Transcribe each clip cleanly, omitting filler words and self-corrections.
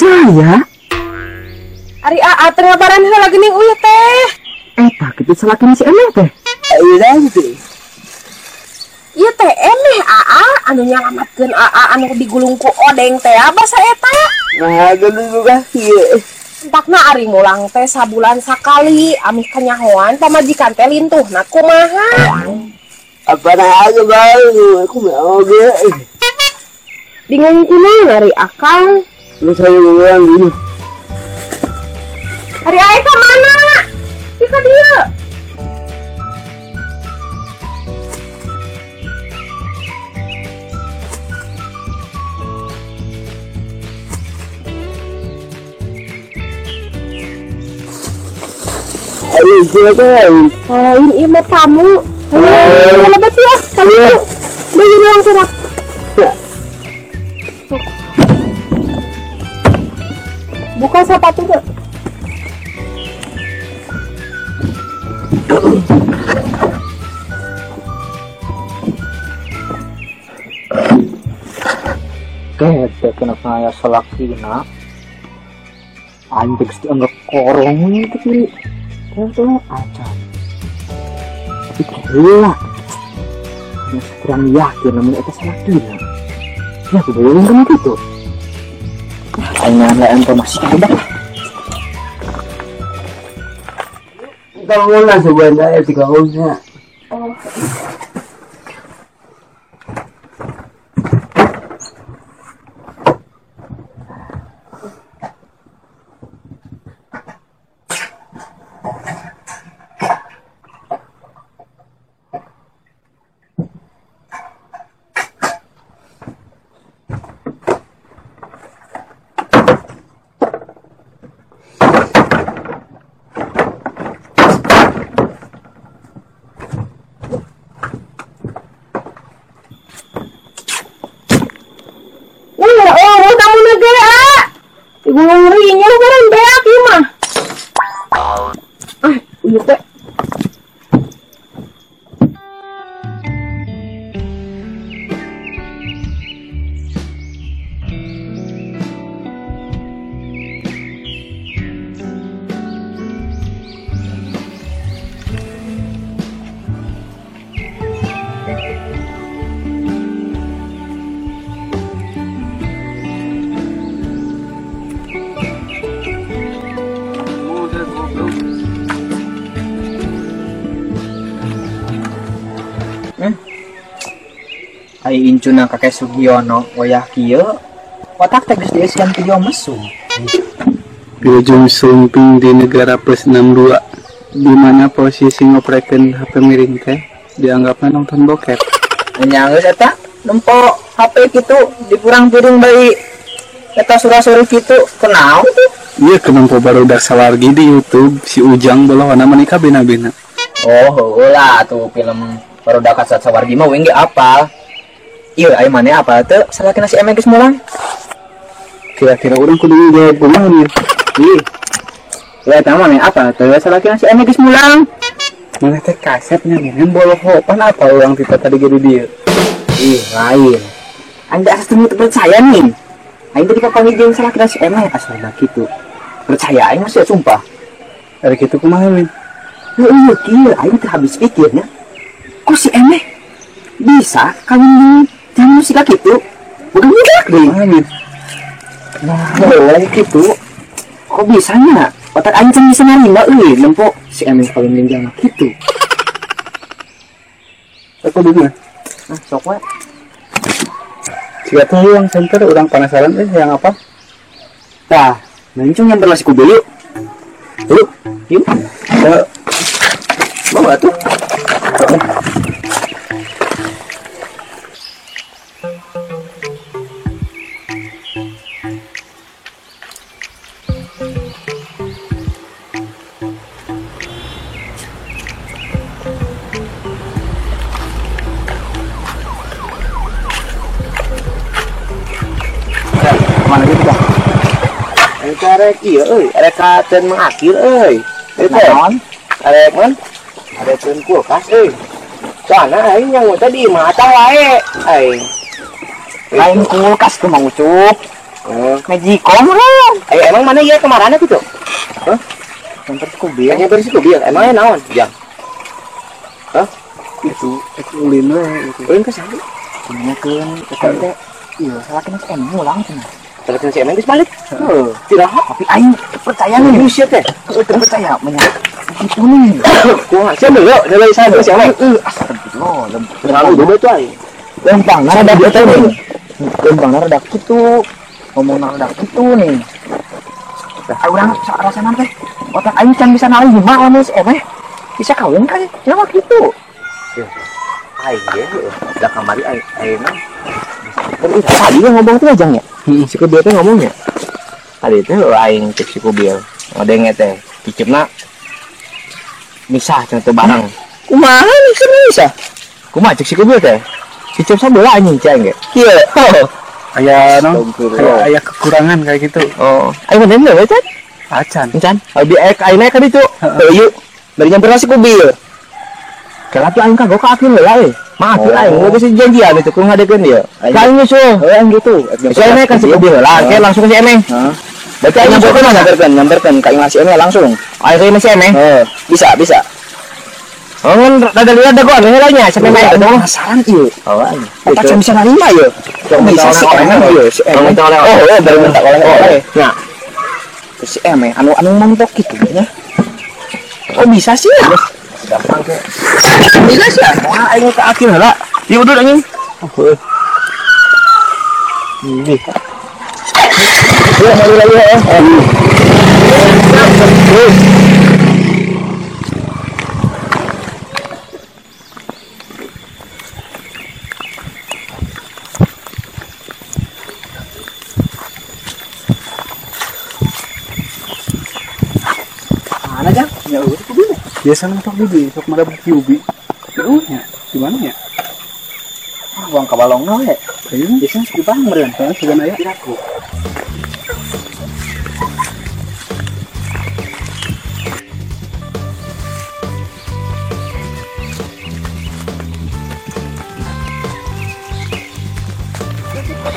Percaya? Ari aa teh ngabaran heula geuning uyuh teh. Eta kitu salakina si Emeh teh. Ayeuna gitu. Ieu teh Emeh aa anu nyalamatkeun aa anu digulung ku odeng teh basa eta. Nah, geus buka ieu. Entakna ari mulang teh sabulan sakali amih kanyahoan pamajikan teh lintuhna kumaha. Apa aja bae aku mah oge. Bingung kunaon ari akang? Lu saya ulang gini. Ari ae ka mana? Ieu ka dieu. Ayo silakan. Lain ieu mah tamu. Ayo lebet ya, tamu. Beli ruang surat. Buka sepatunya. Kete kena saya salakina. Aing teh geus dianggap korong teh kiri. Teh acan. Tapi gila. Masih kurang yakin namun eta salakina. Ya aku belum kan gitu. Hanya ada informasi ada. Kamu lah sebenarnya tiga orang. Oh. Gulung ringnya bareng beak ieu mah. Ah, ieu teh. Ai incuna kakek Sugiono wayah kieu otak teh geus dieusian ku jauh mesum. Wilujeng sumping di negara plus 62 di mana posisi ngoprekeun HP miring teh dianggapna nonton bokep. Nya geus eta nempo HP kitu dipurang-piring bae eta sura-suri kitu kunaon tuh? Ieu kenempo barudak sawargi di YouTube si Ujang bolowana menikah bina-bina. Oh, heueuh lah tuh film barudak sawargi mah uing ge apal. Iya, ayo mana apa tuh? Salakina si Emeh geus mulang. Kira-kira urang kudu jawab kumaha nih? Ih. Ya eta mah apa tuh? Salakina si Emeh geus mulang. Mana teh kasepnya ngeun bolohopan apa urang tita tadi ge di dieu? Ih, lain. Aing teh asa teu percaya nih. Aing teh dipapanggih jeung salakina si Emeh asalna kitu. Percaya aing mah sia sumpah. Ari kitu kumaha min? Heueuh kieu aing teh habis pikirnya. Kok si Emeh bisa kawin jeung musika gitu, bukan budak deh. Nah, boleh gitu. Kok bisanya? Otak aing can bisa narima euy, nempo si Emeh kawin jeung jalma kitu. Aku dulu. Nah, sok we. Siga tuh yang center urang penasaran yang apa? Tah, mencung nyamper lah si kubu yuk. Yuk, yuk. Bawa tuh. Kemana gitu dah? Arek ieu euy, arek ka Ten Mang Akil euy. Naon? Arek man? Arek keun kulkas euy. Soalna aing yang tadi mata wae aing. Lain kulkas tuh Mang Ucup. Oh. Magicom lah. Ayo emang mana ieu kemarin gitu? Hah? Nyamper si Kubil. Nyamper si Kubil. Emangnya naon? Jang. Hah? Itu ulin we gitu. Ulin ke sana. Nanyakeun eta teh. Iya, salakina si Emeng mulang cenah. Salakina si Emeng geus balik. Heeh. Tiraha tapi aing percaya nih. Buset teh. Teu percaya menya. Gitu nih. Kumaha sia deuleu deuleu saya si Emeng. Heeh, astagfirullah. Terlalu dulu tuh aing. Lempangna rada kitu nih. Lempangna rada kitu. Ngomongna rada kitu nih. Tah urang rasana teh otak aing can bisa narima lamun si Emeng bisa kawin kan nya mah kitu. Aing ge da kamari aing aing mah. Tadi ngomong tuh ajang ya? Si Kubil teh ngomongnya. Tadi teh aing cek si Kubil. Ngodenge teh cicipna misah cenah teu bareng. Kumaha misah misah? Kumaha cek si Kubil teh? Cicip sabelah anjing cai ge. Kieu. Aya no, aya kekurangan kayak gitu. Oh, aing mah deui we, Can? Acan. Can. Abi aing naik ka ditu. Heuh yuk. Bari nyamper si Kubil. Kela tuh aing kagok ka akil heula we. Maaf oh. Aing geus janjian itu kudu ngadekeun dia. Ka aing nyusul. Heuh aing gitu. Si Emeng kan si Kubil heula, ke langsung ke si Emeng. Heeh. Berarti aing nyamperkeun mana? Nyamperkeun ka imah si Emeng langsung. Aing ke imah si Emeng. Heeh, bisa, bisa. Oh, ngan rada lieur dagoan heula nya sampe main penasaran ieu. Oh, aing. Eta can bisa narima ieu. Bisa si Emeng ieu, si Emeng. Oh, heuh baru minta oleh-oleh. Nya. Terus si Emeng anu anu montok kitu nya. Oh, bisa sih ya. Gampang ke. Bisa sih ya. Wah, aing ka akil heula. Ieu udud anjing. Oh, heuh. Ini. Ya, mari lagi ya. Mana jang? Ya udah kudu. Biasa nonton bibi, sok marah buki ubi. Jauhnya, di mana ya? Ah, buang ke balongna we. Ayo, biasanya sok dibang meureun. Heeh, sugan aya. Piraku.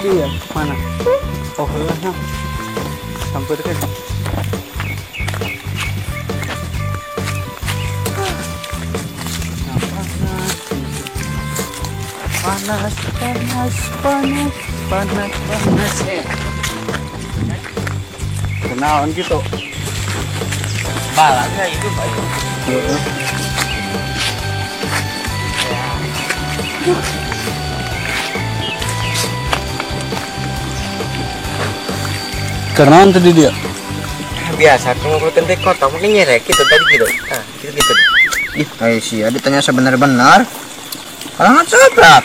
Iya, mana? Oh, heuh nya. Sampai dekat. Panas, panas, panas, panas, panas. Kenalan gitu. Balangnya itu Pak. Heeh. Kenalan tadi dia. Biasa kalau ngumpulkeun teh kotak mungkin nyerek gitu tadi gitu. Nah, gitu gitu. Ih, kayak sih ditanya sebenar-benar. Kalangan seblak.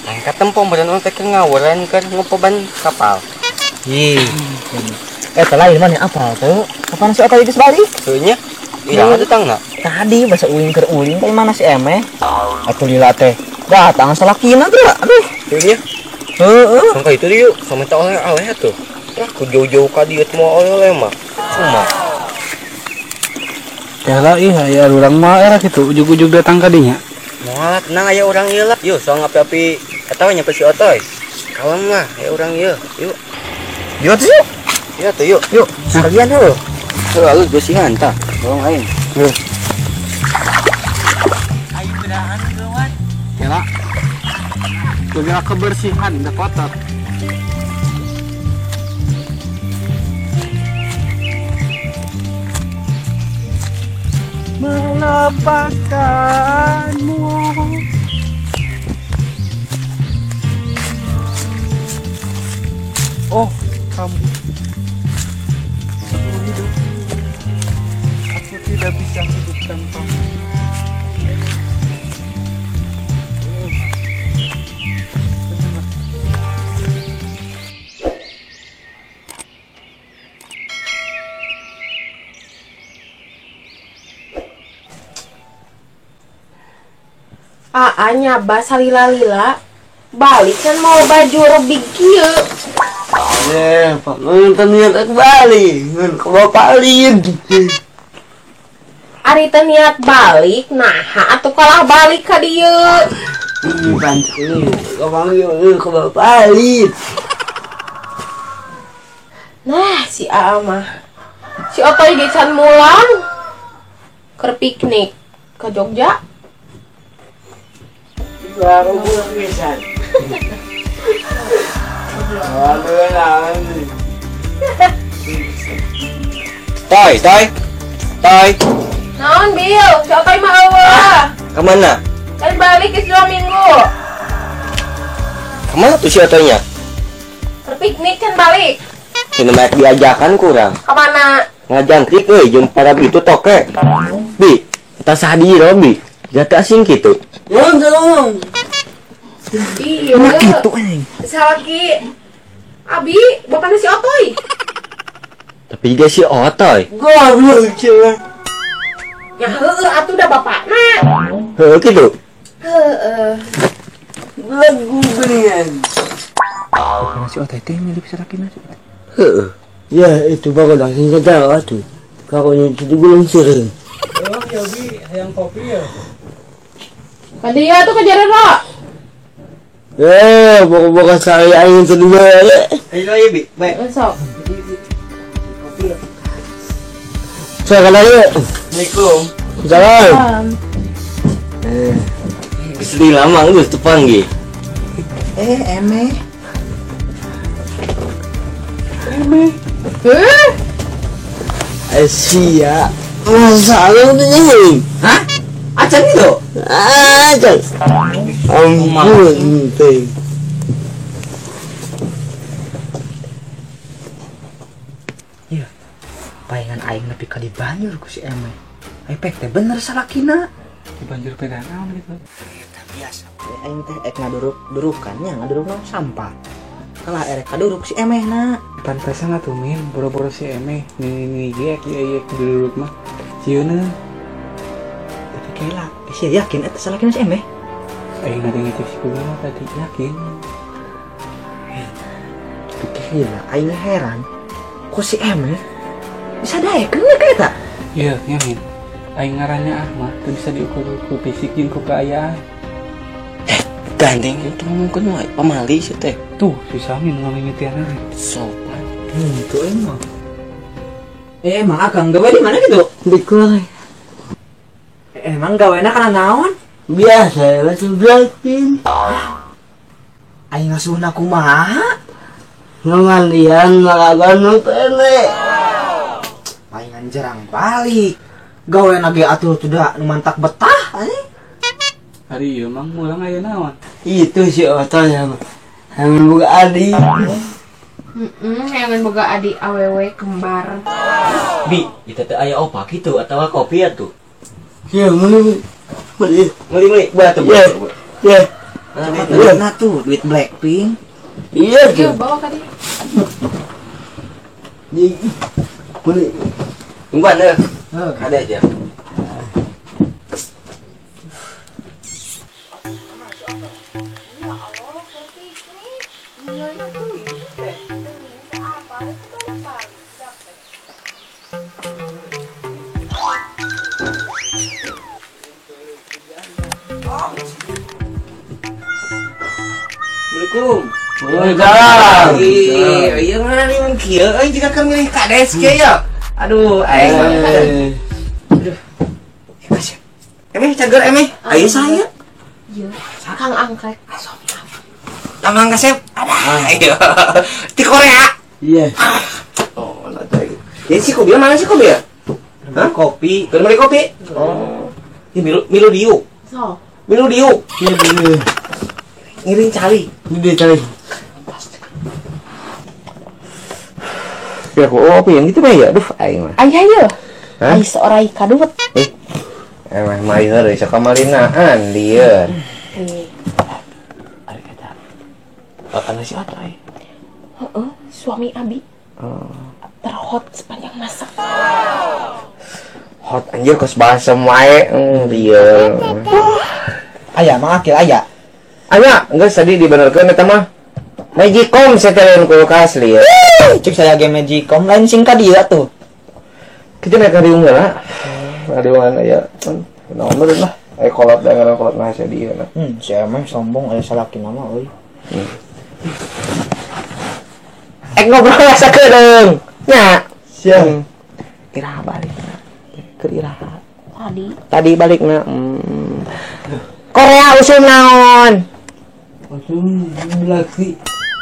Nah, katempo meureun teh ngawuran keur ngopoban kapal. Ih. Eta lain mana apal teu? Kapan si Otoy geus balik? Heuh nya. Iya, datangna. Tadi basa uing keur uling teh mana si Emeh? Atuh lila teh. Datang salakina teh. Aduh. Heuh nya. Heeh. Sangka itu dieu sama teh oleh-oleh atuh. Lah ku jauh-jauh ka dieu teh moal oleh-oleh mah. Cuma. Teh lah ih aya urang mah era kitu ujug-ujug datang ka dinya. Moal tenang aya urang ieu lah. Yuk soang api-api eta we nyampe si Otoy. Kalem lah aya urang ieu. Yuk. Yuk tuh yuk. Iya tuh yuk. Yuk, sekalian heuh. Heuh alus beusihan tah. Tolong aing. Heuh. Aing bedahan geuwan. Kela. Jaga kebersihan da kotor. Melepaskanmu. Oh, kamu. Aku hidup. Aku tidak bisa hidup tanpamu. Aa nyaba salila-lila balik kan mau baju robik kieu. Pak nonton niat aku balik, ngan ke bapak lin. Ari teh niat balik, nah atuh kalah balik ka dieu. Bantu, ke bapak lin. Nah, si Aa mah. Si Otoy ge can mulang. Keur piknik ke Jogja. Baru pisan. Toy, toy. Toy. Naon, Bil? Si Otoy mah eueuh. Kemana? Kan balik ke 2 minggu. Kemana tuh si Otoynya? Keur piknik kan balik. Ini banyak diajakan kurang. Kemana? Ngajangkrik euy jeung para itu toke. Bi, eta saha Robi? Jatuh asing kitu. Ngomong. Iya. Kitu anjing. Salaki Abi, bapaknya si Otoy. Tapi dia si Otoy. Goblok cewek. Ya heueuh atuh da bapakna. Heueuh kitu. Heueuh. Lagu beringan. Bukan si Otoy teh milik salakina si Otoy. Heueuh. Ya itu baru langsung sadar atuh. Kalau itu digulung sering. Oh, Yogi, hayang kopi ya. Kadia tuh kejaran lo. Pokok-pokok saya ingin sedih. Ayo ayo Bi, baik. Besok. Saya kenal ya. Assalamualaikum. Salam. Geus lama geus teu panggih. Eme. Eme. Asia. Masalah ini. Hah? Acan itu? Acan. Ampun teh. Iya. Palingan aing nepi ka di banjur ku si Eme. Ai pek teh bener salakina. Di banjur peda naon gitu. Eta biasa. Aing teh ek ngaduruk-durukan nya, ngaduruk naon sampah. Kalah erek kaduruk si Emeh na. Pantesan atuh min, boro-boro si Emeh nini ge ek ieu duduk mah. Cieuna. Tapi kela, sia yakin eta salakina si Emeh? Aing ngadenge si kumaha tadi yakin. Tapi kela aing heran. Kok si Emeh bisa daekeun ka eta? Iya, nya min. Aing ngarannya Ahmad teu bisa diukur ku fisik jeung ku kaayaan. Gandeng itu ngomongkeun wae pamali sih teh. Tuh, si Sami nu ngamimitian sopan. Tuh emang. Emang akang gawe di mana gitu? Di kuai. Emang gawena kana naon? Biasa lah sebelakin. Aing ngasuhna kumaha? Ngemandian malagan nu pene. Palingan jarang balik. Gawena ge atuh tuh da nu mantak betah anjing. Ari ieu mang mulang aya naon? Itu si Otoy sama hayang boga adi. Hayang boga adi awewe kembar. Bi, itu teh aya opak kitu atawa kopi atuh. Ya, meuli. Meuli, meuli, buat tuh. Ya. Nah tuh, duit Blackpink. Iya tuh. Bawa ka dieu. Meuli. Tungguan deh. Ada aja. Assalamualaikum. Waalaikumsalam. Iya ngaran ieu kieu euy jiga keur milih kades kieu ya. Aduh, aing. Aduh. Kasih. Emeh cager emeh. Ayo saya. Iya. Kang Angkrek. Amang kasep. Aduh, ayo. Di Korea. Iya. Oh, lah teh. Jadi si Kobi mana si Kobi ya? Hah? Kopi. Keur meuli kopi? Oh. Ini milu diuk. So. Milu diuk. Iya, iya. Ngiring cali. Ini cali. Ya kok kopi yang gitu mah ya? Aduh, aing mah. Ayah ye. Ai seorai kadut. Emang mah ieu sakamarinaan lieur. Ari kata. Anu si Otoy. Heeh, suami Abi. Terhot sepanjang masa. Hot anjir kos bahasa wae lieur. Aya mah akil aya. Aya, geus tadi dibenerkeun eta mah. Magicom setelin kulkas lieur. Cek saya ge Magicom lain sing ka dieu atuh. Kitu nek kariung heula. Kariungan aya. Naon meureun lah. Aya kolot da ngaran kolot mah sia dieu na. Si Emeh sombong aya salakina mah euy. Ek ngobrol sakedeung. Nya. Siap. Iraha balikna. Keur iraha. Tadi balikna. Korea usum naon? Usum Blackpink.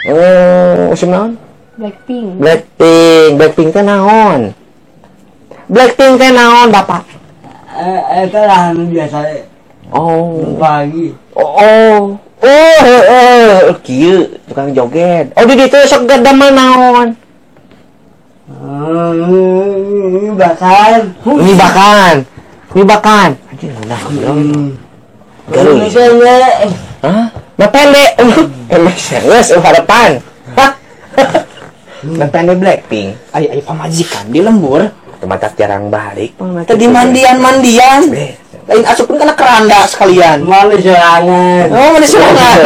Oh, usum naon? Blackpink. Blackpink teh naon? Blackpink teh naon, Bapak? Eta lah anu biasa. Oh, pagi. Oh. Oh, heeh, kieu tukang joget. Oh, di ditu sok damel naon? Bakan. Mie bakan. Anjing ngeunah. Galuh. Hah? Mapende. Emang serius harapan. Hah? Mapende Blackpink. Ai pamajikan di lembur. Tematak jarang balik. Tadi mandian-mandian. Lain asup pun kana keranda sekalian. Mandi sorangan. Oh, mandi sorangan.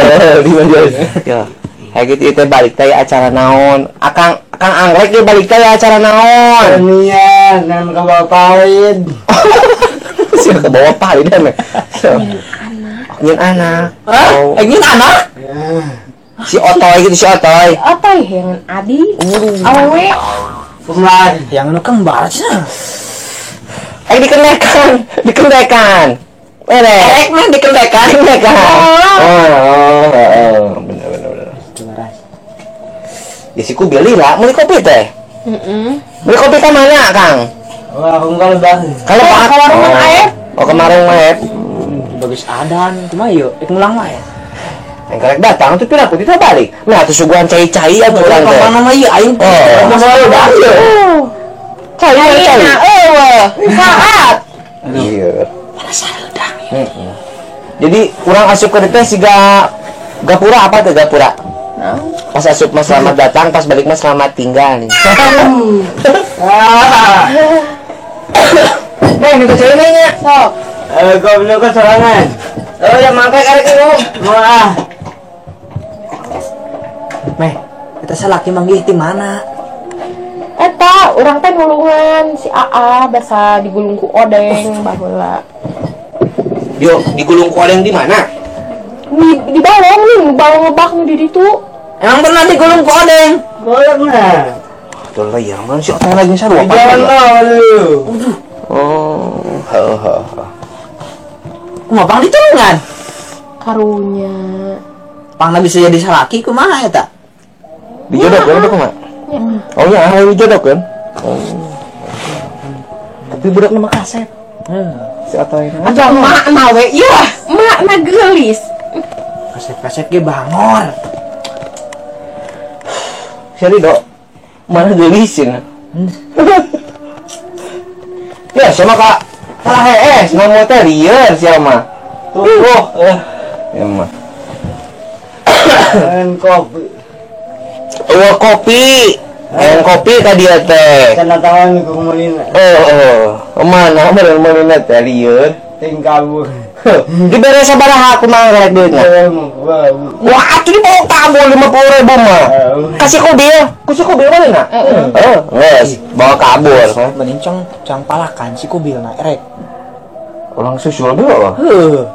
Di mandian. Ya. Kayak gitu itu balik teh acara naon? Akang Anggrek dia balik teh acara naon? Nian, nan ka bawa pain. Sia ka bawa pain dan. Nyen anak. Hah? Nyen anak? Si Otoy gitu, si Otoy. Otoy yang adi. Awewe. Kembar. Yang nu kembar cenah. Dikendekan. Erek mah dikendekan. Oh, bener. Ya si ku beli lah, beli kopi teh. Heeh. Beli kopi ka mana, Kang? Wah, aku kalau bang. Kalau Pak warung Mang Aep. Oh, kemarin Mang Aep. Bagus adan, kumaha yeuh? Rek mulang wae. Yang karek datang tuh pira putih balik. Nah, tuh suguhan cai-cai atuh urang teh. Mana mah ieu aing. Oh, masalah udah. Cai. Eueuh, saat. Iya. Pada sareudang ieu. Jadi urang asup ke teh siga gapura apa teh gapura? Pas asup mah selamat datang, pas balik mah selamat tinggal nih. Neng, nu cai nya. Sok. Goblok ke sorangan. Oh, ya mangke karek minum. Wah. Meh, eta salaki manggih ti mana? Eta urang teh nulungan si AA basa digulung ku odeng baheula. Yo, digulung ku odeng di mana? Di balong nih, balong ngebak nu di ditu. Emang pernah digulung ku odeng? Golong nah. Betul lah ya, kan si Otoy lagi sarua. Jangan lu. Oh, heeh. Kumaha pang ditulungan? Karunya. Pangna bisa jadi salaki kumaha eta? Dijodohkeun atau kumaha? Ya. Oh ya, dijodohkeun. Oh. Tapi budak nama kasep. Si Otoy. Aduh, mak we ieu. Mak na geulis. Kasep-kasep ge bangor. Si Rido mana geulisin. Ya, sama Kak. Salah hees, ngomong teh lieur sia mah. Tuh. Ya mah. Main kopi. Oh, kopi. Yang kopi tadi ya teh. Karena tangan ku meulina. Oh, mana meulina teh lieur. Ting kabur. Dibere sabaraha kumaha karek duitna? Wah, atuh dibawa kabur 50.000 mah. Kasih kubil, kasih kubil mana? Heeh, geus, bawa kabur. Mending cong palakan si kubilna erek. Ulang susul dulu. Heuh.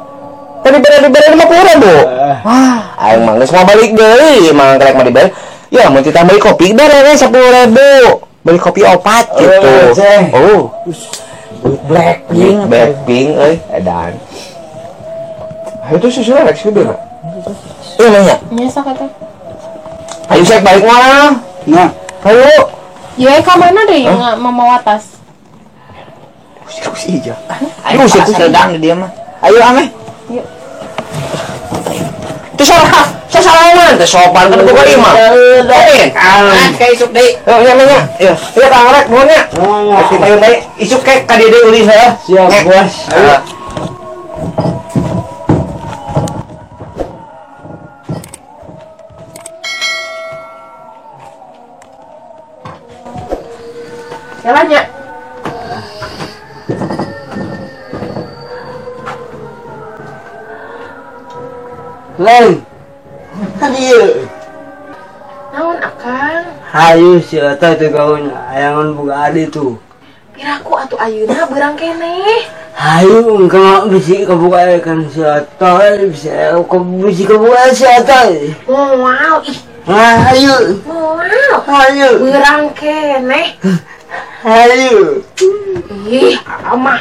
Tadi bere 50.000. Wah, aing mah geus mau balik deui, mah karek mah dibere. Ya, mun titah beli kopi bere 10.000. Beli kopi opat gitu. Oh. Blackpink, Blackpink euy, edan. Ayo tuh susul rek si kubil. Iya nanya. Nya sok atuh. Ayo sek balik mana? Nah, ayo. Ya ka mana deui mamawa tas? Usir aja. Ayo usir sedang di dia mah. Ayo ameh. Yuk. Teu salah, sasalaman teh sopan kan boga imah. Lain. Ah, kayak isuk deui. Heeh, nya nya. Iya, iya Kang Rek nuhun nya. Pasti payun deui. Isuk kek ka dieu deui ulin heuh. Siap, Bos. Heeh. Jalannya. Leng. Kan ieu. Naon akang? Hayu si Otoy teh gaun ayangan boga adi tuh. Piraku atuh ayeuna beurang keneh. Hayu engke bisi kaboga kan si Otoy, bisi kaboga si Otoy. Wow, ih. Hayu. Moal. Hayu. Beurang keneh. Hayu. Ih, mah.